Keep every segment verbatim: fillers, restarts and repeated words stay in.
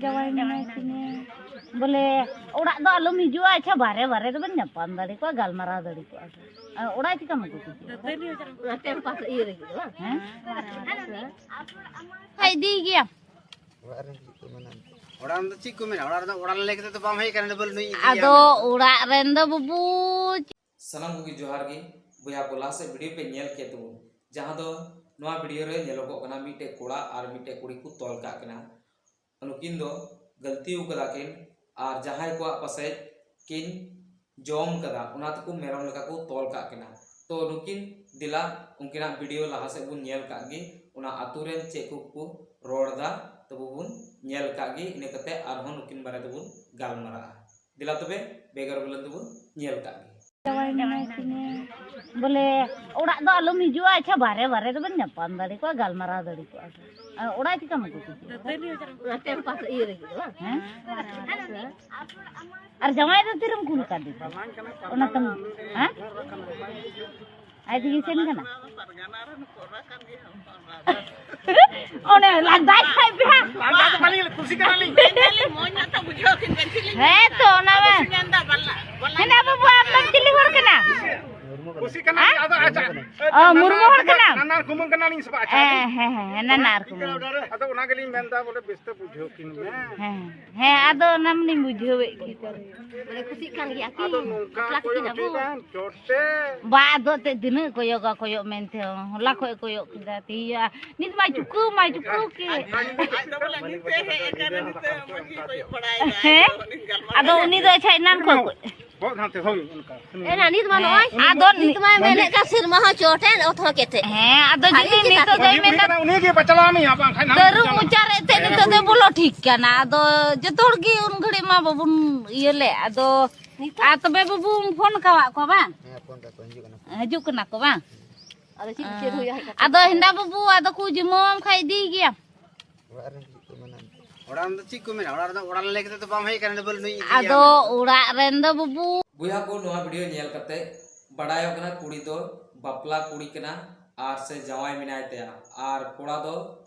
ᱡᱟᱶᱟᱭ ᱢᱮᱱᱟᱭ ᱛᱤᱧᱟᱹ᱾ ᱵᱚᱞᱮ, ᱚᱲᱟᱜ ᱫᱚ ᱟᱞᱚᱢ ᱦᱤᱡᱩᱜᱼᱟ᱾ ᱟᱪᱪᱷᱟ, ᱵᱟᱨᱮ ᱵᱟᱨᱮ ᱫᱚᱵᱮᱱ ᱧᱟᱯᱟᱢ ᱫᱟᱲᱮ ᱠᱚᱣᱟ, ᱜᱟᱞᱢᱟᱨᱟᱣ ᱫᱟᱲᱮ ᱠᱚᱣᱟ᱾ ᱟᱨ ᱚᱲᱟᱜ ᱪᱤᱠᱟᱢ ᱟᱹᱜᱩ ᱠᱚᱣᱟ? ᱚᱱᱟ ᱴᱟᱭᱤᱢ ᱯᱟᱥ ᱤᱭᱟᱹ ᱨᱮ ᱦᱩᱭᱩᱜᱼᱟ, ᱵᱟᱝ? ᱦᱮᱸ? ᱤᱫᱤᱭ ᱜᱮᱭᱟ᱾ ᱚᱲᱟᱜ ᱨᱮᱱ ᱪᱮᱫ ᱠᱚ ᱢᱮᱱᱟ? ᱚᱲᱟᱜ ᱨᱮᱱ ᱫᱚ ᱪᱮᱫ ᱠᱚ ᱢᱮᱱᱟ? ᱚᱲᱟᱜ ᱨᱮᱫᱚ, ᱚᱲᱟᱜ ᱨᱮ ᱞᱟᱹᱭ ᱠᱟᱛᱮ ᱫᱚ ᱵᱟᱢ ᱦᱮᱡ ᱟᱠᱟᱱᱟ, ᱰᱚᱵᱚᱞ ᱱᱩᱭ ᱤᱫᱤᱭᱟ ᱟᱫᱚ ᱢᱮᱱᱛᱮ᱾ ᱚᱲᱟᱜ ᱨᱮᱱ ᱫᱚ ᱵᱟᱹᱵᱩ ᱥᱟᱱᱟᱢ ᱠᱚᱜᱮ ᱡᱚᱦᱟᱨ ᱜᱮ᱾ ᱵᱚᱭᱦᱟ ᱠᱚ, ᱞᱟᱦᱟ ᱥᱮᱫ ᱵᱷᱤᱰᱤᱭᱳ ᱯᱮ ᱧᱮᱞ ᱠᱮᱫ ᱛᱟᱵᱚᱱ, ᱡᱟᱦᱟᱸ ᱫᱚ ᱱᱚᱣᱟ ᱵᱷᱤᱰᱤᱭᱳ ᱨᱮ ᱧᱮᱞᱚᱜᱚᱜ ᱠᱟᱱᱟ ᱢᱤᱫᱴᱮᱡ ᱠᱚᱲᱟ ᱟᱨ ᱢᱤᱫᱴᱮᱡ ᱠᱩᱲᱤ ᱠᱚ ᱛᱚᱞ ᱠᱟᱜ ᱠᱤᱱᱟ᱾ ᱱᱩᱠᱤᱱ ᱫᱚ ᱜᱟᱹᱞᱛᱤ ᱠᱟᱫᱟ ᱠᱤᱱ ᱟᱨ ᱡᱟᱦᱟᱸᱭ ᱠᱚᱣᱟᱜ ᱯᱟᱥᱮᱡ ᱠᱤᱱ ᱡᱚᱢ ᱠᱟᱫᱟ, ᱚᱱᱟ ᱛᱮᱠᱚ ᱢᱮᱨᱚᱢ ᱞᱮᱠᱟ ᱠᱚ ᱛᱚᱞ ᱠᱟᱜ ᱠᱤᱱᱟ᱾ ᱛᱚ ᱱᱩᱠᱤᱱ, ᱫᱮᱞᱟ ᱩᱱᱠᱤᱱᱟᱜ ᱵᱷᱤᱰᱤᱭᱳ ᱞᱟᱦᱟ ᱥᱮᱫ ᱵᱚᱱ ᱧᱮᱞ ᱠᱟᱜ ᱜᱮ, ᱚᱱᱟ ᱟᱛᱳ ᱨᱮᱱ ᱪᱮᱫ ᱠᱚᱠᱚ ᱨᱚᱲ ᱮᱫᱟ, ᱛᱚᱵᱮ ᱵᱚᱱ ᱧᱮᱞ ᱠᱟᱜ ᱜᱮ, ᱤᱱᱟᱹ ᱠᱟᱛᱮ ᱟᱨᱦᱚᱸ ᱱᱩᱠᱤᱱ ᱵᱟᱨᱮ ᱛᱮᱵᱚᱱ ᱜᱟᱞᱢᱟᱨᱟᱜᱼᱟ᱾ ᱫᱮᱞᱟ ᱛᱚᱵᱮ ᱵᱮᱜᱚᱨ ᱵᱤᱞᱚᱢ ᱛᱮᱵᱚᱱ ᱧᱮᱞ ᱠᱟᱜ ᱜᱮ᱾ ᱡᱟᱶᱟᱭ ᱢᱮᱱᱟᱭ ᱛᱤᱧᱟᱹ᱾ ᱵᱚᱞᱮ, ᱚᱲᱟᱜ ᱫᱚ ᱟᱞᱚᱢ ᱦᱤᱡᱩᱜᱼᱟ᱾ ᱟᱪᱪᱷᱟ, ᱵᱟᱨᱮ ᱵᱟᱨᱮ ᱫᱚᱵᱮᱱ ᱧᱟᱯᱟᱢ ᱫᱟᱲᱮ ᱠᱚᱣᱟ, ᱜᱟᱞᱢᱟᱨᱟᱣ ᱫᱟᱲᱮ ᱠᱚᱣᱟ᱾ ᱟᱨ ᱚᱲᱟᱜ ᱪᱤᱠᱟᱢ ᱟᱹᱜᱩ ᱠᱚᱣᱟ? ᱚᱱᱟ ᱴᱟᱭᱤᱢ ᱯᱟᱥ ᱤᱭᱟᱹ ᱨᱮ ᱦᱩᱭᱩᱜᱼᱟ, ᱵᱟᱝ? ᱦᱮᱸ? ᱟᱨ ᱡᱟᱶᱟᱭ ᱫᱚ ᱛᱤᱨᱮᱢ ᱠᱩᱞ ᱠᱟᱫᱮ? ᱚᱱᱟ ᱛᱟᱢ, ᱦᱮᱸ? ᱟᱡ ᱛᱮᱜᱮ ᱥᱮᱱ ᱠᱟᱱᱟ? ᱚᱱᱮ ᱞᱟᱸᱫᱟᱭ ᱠᱷᱟᱡ ᱯᱮ ᱦᱟᱸᱜ᱾ ᱞᱟᱸᱫᱟ ᱫᱚ ᱵᱟᱹᱞᱤᱧ, ᱠᱩᱥᱤ ᱠᱟᱱᱟᱞᱤᱧ᱾ ᱢᱮᱱᱫᱟᱞᱤᱧ, ᱢᱚᱡᱽ ᱧᱚᱜ ᱛᱚ ᱵᱩᱡᱷᱟᱹᱣ ᱠᱤᱱ ᱵᱮᱱ ᱪᱮᱫ ᱞᱤᱧ ᱦᱮᱸ ᱛᱚ, ᱚᱱᱟ ᱢᱟ᱾ ᱠᱩᱥᱤ ᱢᱮᱱᱫᱟ, ᱵᱟᱞᱟ, ᱵᱟᱞᱟ᱾ ᱦᱮᱸ, ᱵᱟᱹᱵᱩ, ᱟᱢ ᱫᱚᱢ ᱪᱤᱞᱤ ᱦᱚᱲ ᱠᱟᱱᱟ? ᱠᱩᱥᱤ ᱠᱟᱱᱟᱞᱤᱧ, ᱟᱫᱚ ᱟᱪᱪᱷᱟ᱾ ᱚ, ᱢᱩᱨᱢᱩ ᱦᱚᱲ ᱠᱟᱱᱟᱢ? ᱱᱟᱱᱟᱨ ᱠᱩᱢᱟᱹᱝ ᱠᱟᱱᱟᱞᱤᱧ ᱥᱮ ᱵᱟᱝ? ᱟᱪᱪᱷᱟ᱾ ᱦᱮᱸ, ᱦᱮᱸ, ᱦᱮᱸ, ᱱᱟᱱᱟᱨ ᱠᱩᱢᱟᱹᱝ᱾ ᱟᱫᱚ ᱚᱱᱟ ᱜᱮᱞᱤᱧ ᱢᱮᱱᱫᱟ, ᱵᱚᱞᱮ, ᱵᱮᱥ ᱛᱮ ᱵᱩᱡᱷᱟᱹᱣ ᱠᱤᱱ ᱢᱮ᱾ ᱦᱮᱸ, ᱦᱮᱸ, ᱟᱫᱚ ᱚᱱᱟ ᱢᱟᱞᱤᱧ ᱵᱩᱡᱷᱟᱹᱣᱮᱫ ᱜᱮ᱾ ᱵᱚᱞᱮ, ᱠᱩᱥᱤᱜ ᱠᱟᱱ ᱜᱮᱭᱟ ᱠᱤᱱ᱾ ᱟᱫᱚ ᱱᱚᱝᱠᱟ ᱵᱟᱯᱞᱟ ᱠᱚᱭᱚᱜ ᱠᱤᱱᱟ ᱵᱚ᱾ ᱦᱚᱪᱚᱭ ᱛᱟᱢ, ᱪᱚᱴ ᱛᱮ᱾ ᱵᱟ, ᱟᱫᱚ ᱮᱱᱛᱮᱫ ᱛᱤᱱᱟᱹᱜ ᱠᱚᱭᱚᱜᱟ, ᱠᱚᱭᱚᱜ ᱢᱮᱱᱛᱮ ᱦᱚᱸ᱾ ᱦᱚᱞᱟ ᱠᱷᱚᱡ ᱠᱚᱭᱚᱜ ᱠᱮᱫᱟ, ᱛᱮᱦᱮᱧ ᱱᱤᱛ ᱢᱟ ᱪᱩᱠᱟᱹᱣ ᱢᱟᱭ ᱪᱩᱠᱟᱹᱣ ᱠᱮᱫ᱾ ᱟᱡ ᱫᱚ ᱵᱚᱞᱮ ᱱᱤᱛ ᱮ ᱦᱮᱡ ᱟᱠᱟᱱᱟ, ᱱᱤᱛ ᱮ ᱢᱚᱡᱽ ᱜᱮ ᱠᱚᱭᱚᱜ ᱵᱟᱲᱟᱭᱮᱫᱟ᱾ ᱦᱮᱸ? ᱟᱫᱚ ᱩᱱᱤ ᱫᱚ ᱟᱪᱪᱷᱟ ᱮᱱᱟᱱ ᱠᱷᱚᱡ ᱠᱚ ᱵᱚᱦᱚᱜ ᱦᱟᱱᱛᱮ ᱦᱳᱭ ᱚᱱᱠᱟ᱾ ᱮᱱᱟ ᱱᱤᱛ ᱢᱟ ᱱᱚᱜᱼᱚᱭ᱾ ᱟᱫᱚ ᱱᱤᱛ ᱢᱟᱭ ᱢᱮᱱᱮᱫ ᱠᱟᱱ ᱥᱮᱨᱢᱟ ᱦᱚᱸ ᱪᱚᱴ ᱮᱱ, ᱚᱛ ᱦᱚᱸ ᱠᱮᱴᱮᱡ᱾ ᱦᱮᱸ, ᱟᱫᱚ ᱟᱨ ᱡᱩᱫᱤ ᱤᱧ ᱱᱤᱛᱚᱜ ᱪᱮᱛᱟᱱ ᱫᱚᱭ ᱩᱱᱤ ᱢᱮᱱᱫᱟ, ᱠᱟᱱᱟ, ᱩᱱᱤ ᱜᱮ ᱵᱟᱪᱞᱟᱣ ᱢᱮᱭᱟ, ᱵᱟᱝᱠᱷᱟᱱ ᱦᱟᱸᱜ ᱛᱟᱹᱨᱩᱵ ᱪᱟᱞᱟᱜ᱾ ᱢᱚᱪᱟ ᱨᱮ ᱮᱱᱛᱮᱫ ᱱᱤᱛᱚᱜ ᱫᱚᱭ ᱵᱚᱞᱚ ᱴᱷᱤᱠ ᱠᱟᱱᱟ᱾ ᱟᱫᱚ ᱡᱚᱛᱚ ᱦᱚᱲ ᱜᱮ ᱩᱱ ᱜᱷᱟᱹᱲᱤᱡ ᱢᱟ ᱵᱟᱵᱚᱱ ᱤᱭᱟᱹ ᱞᱮᱫ᱾ ᱟᱫᱚ ᱱᱤᱛᱚᱜ? ᱟᱨ ᱛᱚᱵᱮ ᱵᱟᱹᱵᱩᱢ ᱯᱷᱳᱱ ᱠᱟᱣᱟᱫ ᱠᱚᱣᱟ ᱵᱟᱝ? ᱦᱮᱸ, ᱯᱷᱳᱱ ᱠᱟᱜ ᱠᱚᱣᱟ, ᱦᱤᱡᱩᱜ ᱠᱟᱱᱟ ᱠᱚ᱾ ᱦᱤᱡᱩᱜ ᱠᱟᱱᱟ ᱠᱚ ᱵᱟᱝ? ᱟᱫᱚ ᱪᱮᱫ ᱪᱮᱫ ᱦᱩᱭᱩᱜᱼᱟ ᱦᱮᱡ ᱠᱟᱛᱮ? ᱟᱫᱚ ᱦᱮᱸᱫᱟ ᱵᱟᱹᱵᱩ, ᱟᱫᱚ ᱠᱚ ᱡᱤᱢᱟᱹᱣᱟᱢ ᱠᱷᱟᱡ ᱤᱫᱤᱭ ᱜᱮᱭᱟᱢ᱾ ᱚᱲᱟᱜ ᱨᱮᱱ ᱪᱮᱫ ᱠᱚ ᱢᱮᱱᱟ? ᱚᱲᱟᱜ ᱨᱮᱱ ᱫᱚ ᱪᱮᱫ ᱠᱚ ᱢᱮᱱᱟ? ᱚᱲᱟᱜ ᱨᱮᱫᱚ ᱚᱲᱟᱜ ᱨᱮ ᱞᱟᱹᱭ ᱠᱟᱛᱮ ᱫᱚ ᱵᱟᱢ ᱦᱮᱡ ᱟᱠᱟᱱᱟ, ᱰᱚᱵᱚᱞ ᱱᱩᱭ ᱤᱫᱤᱭᱟ ᱟᱫᱚ ᱢᱮᱱᱛᱮ᱾ ᱚᱲᱟᱜ ᱨᱮᱱ ᱫᱚ ᱵᱟᱹᱵᱩ᱾ ᱵᱚᱭᱦᱟ ᱠᱚ, ᱱᱚᱣᱟ ᱵᱷᱤᱰᱤᱭᱳ ᱧᱮᱞ ᱠᱟᱛᱮ ᱵᱟᱰᱟᱭᱚᱜ ᱠᱟᱱᱟ ᱠᱩᱲᱤ ᱫᱚ ᱵᱟᱯᱞᱟ ᱠᱩᱲᱤ ᱠᱟᱱᱟ ᱟᱨ ᱥᱮ ᱡᱟᱶᱟᱭ ᱢᱮᱱᱟᱭ ᱛᱟᱭᱟ, ᱟᱨ ᱠᱚᱲᱟ ᱫᱚ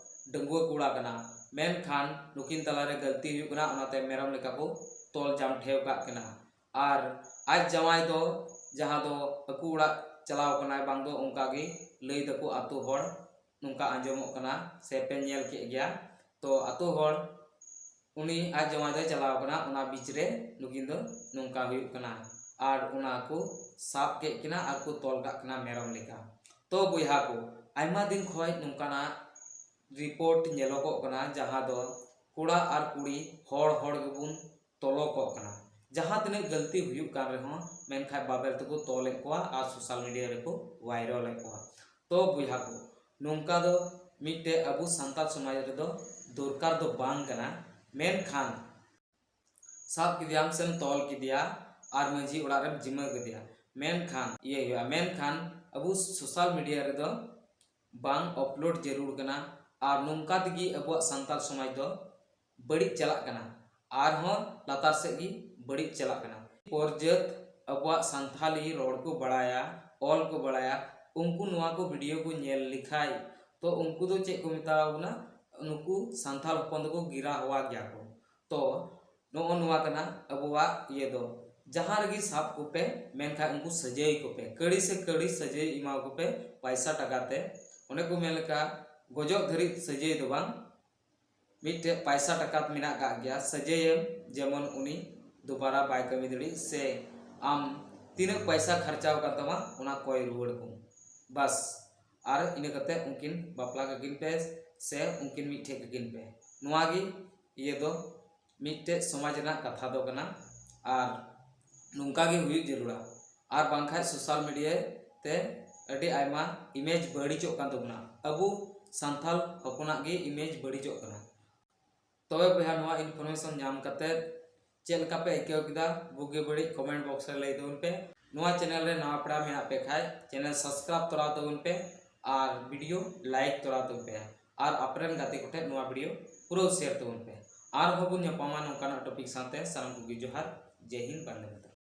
ᱰᱟᱺᱜᱩᱣᱟᱹ ᱠᱚᱲᱟ ᱠᱟᱱᱟ᱾ ᱢᱮᱱᱠᱷᱟᱱ ᱱᱩᱠᱤᱱ ᱛᱟᱞᱟᱨᱮ ᱜᱟᱹᱞᱛᱤ ᱦᱩᱭᱩᱜ ᱠᱟᱱᱟ, ᱚᱱᱟᱛᱮ ᱢᱮᱨᱚᱢ ᱞᱮᱠᱟ ᱠᱚ ᱛᱚᱞ ᱡᱟᱢᱴᱷᱮᱣ ᱠᱟᱜ ᱠᱤᱱᱟ᱾ ᱟᱨ ᱟᱡ ᱡᱟᱶᱟᱭ ᱫᱚ, ᱡᱟᱦᱟᱸ ᱫᱚ ᱟᱠᱚ ᱚᱲᱟᱜ ᱪᱟᱞᱟᱣ ᱠᱟᱱᱟᱭ, ᱵᱟᱝ ᱫᱚ ᱚᱱᱠᱟ ᱜᱮ ᱞᱟᱹᱭ ᱫᱟᱠᱚ ᱟᱛᱳ ᱦᱚᱲ, ᱱᱚᱝᱠᱟ ᱟᱸᱡᱚᱢᱚᱜ ᱠᱟᱱᱟ ᱥᱮ ᱯᱮ ᱧᱮᱞ ᱠᱮᱫ ᱜᱮᱭᱟ᱾ ᱛᱚ ᱟᱛᱳ ᱦᱚᱲ, ᱩᱱᱤ ᱟᱡ ᱡᱟᱶᱟᱭ ᱫᱚᱭ ᱪᱟᱞᱟᱣ ᱠᱟᱱᱟ, ᱚᱱᱟ ᱵᱤᱪ ᱨᱮ ᱱᱩᱠᱤᱱ ᱫᱚ ᱱᱚᱝᱠᱟ ᱦᱩᱭᱩᱜ ᱠᱟᱱᱟ᱾ ᱟᱨ ᱚᱱᱟ ᱠᱚ ᱥᱟᱵ ᱠᱮᱫ ᱠᱤᱱᱟ ᱟᱨ ᱠᱚ ᱛᱚᱞ ᱠᱟᱜ ᱠᱤᱱᱟ ᱢᱮᱨᱚᱢ ᱞᱮᱠᱟ᱾ ᱛᱚ ᱵᱚᱭᱦᱟ ᱠᱚ, ᱟᱭᱢᱟ ᱫᱤᱱ ᱠᱷᱚᱱ ᱱᱚᱝᱠᱟᱱᱟᱜ ᱨᱤᱯᱳᱨᱴ ᱧᱮᱞᱚᱜᱚᱜ ᱠᱟᱱᱟ, ᱡᱟᱦᱟᱸ ᱫᱚ ᱠᱚᱲᱟ ᱟᱨ ᱠᱩᱲᱤ ᱦᱚᱲ ᱦᱚᱲ ᱜᱮᱵᱚᱱ ᱛᱚᱞᱚᱠᱚᱜ ᱠᱟᱱᱟ᱾ ᱡᱟᱦᱟᱸ ᱛᱤᱱᱟᱹᱜ ᱜᱟᱹᱞᱛᱤ ᱦᱩᱭᱩᱜ ᱠᱟᱱ ᱨᱮᱦᱚᱸ, ᱢᱮᱱᱠᱷᱟᱱ ᱵᱟᱵᱮᱨ ᱛᱮᱠᱚ ᱛᱚᱞᱮᱫ ᱠᱚᱣᱟ ᱟᱨ ᱥᱳᱥᱟᱞ ᱢᱤᱰᱤᱭᱟ ᱨᱮᱠᱚ ᱵᱷᱟᱭᱨᱟᱞᱮᱫ ᱠᱚᱣᱟ᱾ ᱛᱚ ᱵᱚᱭᱦᱟ ᱠᱚ, ᱱᱚᱝᱠᱟ ᱫᱚ ᱢᱤᱫᱴᱮᱡ ᱟᱵᱚ ᱥᱟᱱᱛᱟᱲ ᱥᱚᱢᱟᱡᱽ ᱨᱮᱫᱚ ᱫᱚᱨᱠᱟᱨ ᱫᱚ ᱵᱟᱝ ᱠᱟᱱᱟ᱾ ᱢᱮᱱᱠᱷᱟᱱ ᱥᱟᱵ ᱠᱮᱫᱮᱭᱟᱢ ᱥᱮᱢ ᱛᱚᱞ ᱠᱮᱫᱮᱭᱟ ᱟᱨ ᱢᱟᱺᱡᱷᱤ ᱚᱲᱟᱜ ᱨᱮᱢ ᱡᱤᱢᱟᱹ ᱠᱮᱫᱮᱭᱟ, ᱢᱮᱱᱠᱷᱟᱱ ᱤᱭᱟᱹ ᱦᱩᱭᱩᱜᱼᱟ, ᱢᱮᱱᱠᱷᱟᱱ ᱟᱵᱚ ᱥᱳᱥᱟᱞ ᱢᱤᱰᱤᱭᱟ ᱨᱮᱫᱚ ᱵᱟᱝ ᱟᱯᱞᱳᱰ ᱡᱟᱹᱨᱩᱲ ᱠᱟᱱᱟ᱾ ᱟᱨ ᱱᱚᱝᱠᱟ ᱛᱮᱜᱮ ᱟᱵᱚᱣᱟᱜ ᱥᱟᱱᱛᱟᱲ ᱥᱚᱢᱟᱡᱽ ᱫᱚ ᱵᱟᱹᱲᱤᱡ ᱪᱟᱞᱟᱜ ᱠᱟᱱᱟ, ᱟᱨᱦᱚᱸ ᱞᱟᱛᱟᱨ ᱥᱮᱫ ᱜᱮ ᱵᱟᱹᱲᱤᱡ ᱪᱟᱞᱟᱜ ᱠᱟᱱᱟ᱾ ᱯᱚᱨ ᱡᱟᱹᱛ ᱟᱵᱚᱣᱟᱜ ᱥᱟᱱᱛᱷᱟᱞᱤ ᱨᱚᱲ ᱠᱚ ᱵᱟᱲᱟᱭᱟ, ᱚᱞ ᱠᱚ ᱵᱟᱲᱟᱭᱟ, ᱩᱱᱠᱩ ᱱᱚᱣᱟ ᱠᱚ ᱵᱷᱤᱰᱤᱭᱳ ᱠᱚ ᱧᱮᱞ ᱞᱮᱠᱷᱟᱡ, ᱛᱚ ᱩᱱᱠᱩ ᱫᱚ ᱪᱮᱫ ᱠᱚ ᱢᱮᱛᱟᱣ ᱵᱚᱱᱟ? ᱱᱩᱠᱩ ᱥᱟᱱᱛᱷᱟᱞ ᱦᱚᱯᱚᱱ ᱫᱚᱠᱚ ᱜᱤᱨᱟ ᱦᱚᱣᱟ ᱜᱮᱭᱟ ᱠᱚ᱾ ᱛᱚ ᱱᱚᱜᱼᱚ ᱱᱚᱣᱟ ᱠᱟᱱᱟ ᱟᱵᱚᱣᱟᱜ ᱤᱭᱟᱹ ᱫᱚ᱾ ᱡᱟᱦᱟᱸ ᱨᱮᱜᱮ ᱥᱟᱵ ᱠᱚᱯᱮ, ᱢᱮᱱᱠᱷᱟᱱ ᱩᱱᱠᱩ ᱥᱟᱹᱡᱟᱹᱭ ᱠᱚᱯᱮ, ᱠᱟᱹᱲᱤ ᱥᱮ ᱠᱟᱹᱲᱤ ᱥᱟᱹᱡᱟᱹᱭ ᱮᱢᱟ ᱠᱚᱯᱮ ᱯᱟᱭᱥᱟ ᱴᱟᱠᱟ ᱛᱮ᱾ ᱚᱱᱮ ᱠᱚ ᱢᱮᱱ ᱞᱮᱠᱟ, ᱜᱚᱡᱚᱜ ᱫᱷᱟᱹᱨᱤᱡ ᱥᱟᱹᱡᱟᱹᱭ ᱫᱚ ᱵᱟᱝ, ᱢᱤᱫᱴᱮᱡ ᱯᱟᱭᱥᱟ ᱴᱟᱠᱟ ᱢᱮᱱᱟᱜ ᱠᱟᱜ ᱜᱮᱭᱟ, ᱥᱟᱹᱡᱟᱹᱭᱮᱢ, ᱡᱮᱢᱚᱱ ᱩᱱᱤ ᱫᱩᱵᱟᱨᱟ ᱵᱟᱭ ᱠᱟᱹᱢᱤ ᱫᱟᱲᱮᱜ, ᱥᱮ ᱟᱢ ᱛᱤᱱᱟᱹᱜ ᱯᱟᱭᱥᱟ ᱠᱷᱟᱨᱪᱟᱣ ᱟᱠᱟᱱ ᱛᱟᱢᱟ ᱚᱱᱟ ᱠᱚᱭ ᱨᱩᱣᱟᱹᱲ ᱠᱚᱢ, ᱵᱟᱥ᱾ ᱟᱨ ᱤᱱᱟᱹ ᱠᱟᱛᱮ ᱩᱱᱠᱤᱱ ᱵᱟᱯᱞᱟ ᱠᱟᱹᱠᱤᱱ ᱯᱮ ᱥᱮ ᱩᱱᱠᱤᱱ ᱢᱤᱫᱴᱷᱮᱡ ᱠᱟᱹᱠᱤᱱ ᱯᱮ᱾ ᱱᱚᱣᱟ ᱜᱮ ᱤᱭᱟᱹ ᱫᱚ ᱢᱤᱫᱴᱮᱡ ᱥᱚᱢᱟᱡᱽ ᱨᱮᱱᱟᱜ ᱠᱟᱛᱷᱟ ᱫᱚ ᱠᱟᱱᱟ᱾ ᱟᱨ ᱱᱚᱝᱠᱟ ᱜᱮ ᱦᱩᱭᱩᱜ ᱡᱟᱹᱨᱩᱲᱟ, ᱟᱨ ᱵᱟᱝᱠᱷᱟᱡ ᱥᱳᱥᱟᱞ ᱢᱤᱰᱤᱭᱟ ᱛᱮ ᱟᱹᱰᱤ ᱟᱭᱢᱟ ᱤᱢᱮᱡᱽ ᱵᱟᱹᱲᱤᱡᱚᱜ ᱠᱟᱱ ᱛᱟᱵᱚᱱᱟ᱾ ᱟᱵᱚ ᱥᱟᱱᱛᱟᱲ ᱦᱚᱯᱚᱱᱟᱜ ᱜᱮ ᱤᱢᱮᱡᱽ ᱵᱟᱹᱲᱤᱡᱚᱜ ᱠᱟᱱᱟ᱾ ᱛᱚᱵᱮ ᱵᱚᱭᱦᱟ, ᱱᱚᱣᱟ ᱤᱱᱯᱷᱚᱨᱢᱮᱥᱚᱱ ᱧᱟᱢ ᱠᱟᱛᱮ ᱪᱮᱫ ᱞᱮᱠᱟ ᱯᱮ ᱟᱹᱭᱠᱟᱹᱣ ᱠᱮᱫᱟ? ᱵᱩᱜᱤ ᱵᱟᱹᱲᱤᱡ ᱠᱚᱢᱮᱱᱴ ᱵᱚᱠᱥ ᱨᱮ ᱞᱟᱹᱭ ᱛᱟᱵᱚᱱ ᱯᱮ᱾ ᱱᱚᱣᱟ ᱪᱮᱱᱮᱞ ᱨᱮ ᱱᱟᱣᱟ ᱯᱮᱲᱟ ᱢᱮᱱᱟᱜ ᱯᱮ ᱠᱷᱟᱡ, ᱪᱮᱱᱮᱞ ᱥᱟᱵᱥᱠᱨᱟᱭᱤᱵ ᱛᱚᱨᱟ ᱛᱟᱵᱚᱱ ᱯᱮ ᱟᱨ ᱵᱷᱤᱰᱤᱭᱳ ᱞᱟᱭᱤᱠ ᱛᱚᱨᱟ ᱛᱟᱵᱚᱱ ᱯᱮ ᱟᱨ ᱟᱯᱮ ᱨᱮᱱ ᱜᱟᱛᱮ ᱠᱚᱴᱷᱮᱱ ᱱᱚᱣᱟ ᱵᱷᱤᱰᱤᱭᱳ ᱯᱩᱨᱟᱹ ᱥᱮᱭᱟᱨ ᱛᱟᱵᱚᱱ ᱯᱮ᱾ ᱟᱨᱦᱚᱸ ᱵᱚᱱ ᱧᱟᱯᱟᱢᱟ ᱱᱚᱝᱠᱟᱱᱟᱜ ᱴᱚᱯᱤᱠ ᱥᱟᱶᱛᱮ᱾ ᱥᱟᱱᱟᱢ ᱠᱚᱜᱮ ᱡᱚᱦᱟᱨ, ᱡᱟᱭ ᱦᱤᱱᱫ, ᱵᱚᱱᱫᱮ ᱢᱟᱛᱚᱨᱚᱢ᱾